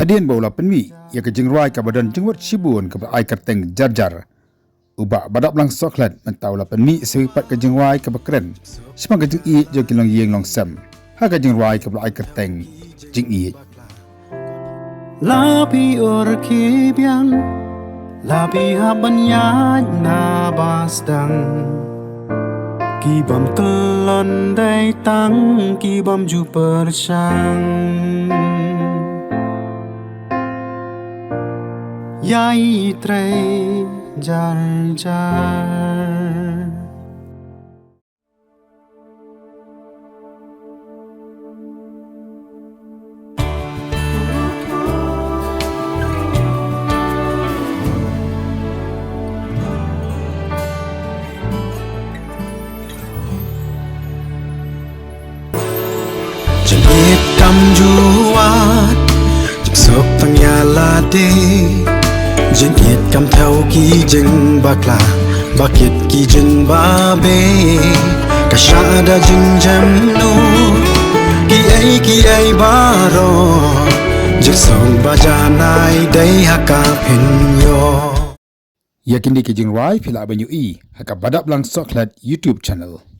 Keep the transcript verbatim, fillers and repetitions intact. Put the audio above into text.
Hadien ba u la pynmih ïa ka jingrwai kaba don jingmut shibun kaba ai kyrteng Jar Jar, u Bah Badap Langsohkhlet mynta u la pynmih sa pat ka jingrwai kaba kren shaphang ka jingïeit jong ki longïing longsem ha ka jingrwai kaba la ai kyrteng Jingïeit. La phi ur ki biang, la phi hap ban ïaid na ba sdang. Ki bym kyllon dei tang ki bym ju pyrshang. Ïai trei Jar Jar. Jingïeit kam ju wad, jingsuk tang ïa lade. Jingïeit kam thew ki jingbakla, ba kit ki jingbabe. Ka shah da jingjemnud, kiei kiei baroh. Jingsuk ba janai dei ha ka phin ïoh. Ïa kine ki jingrwai phi lah ban ïohi ha ka Badap Langsohkhlet YouTube channel.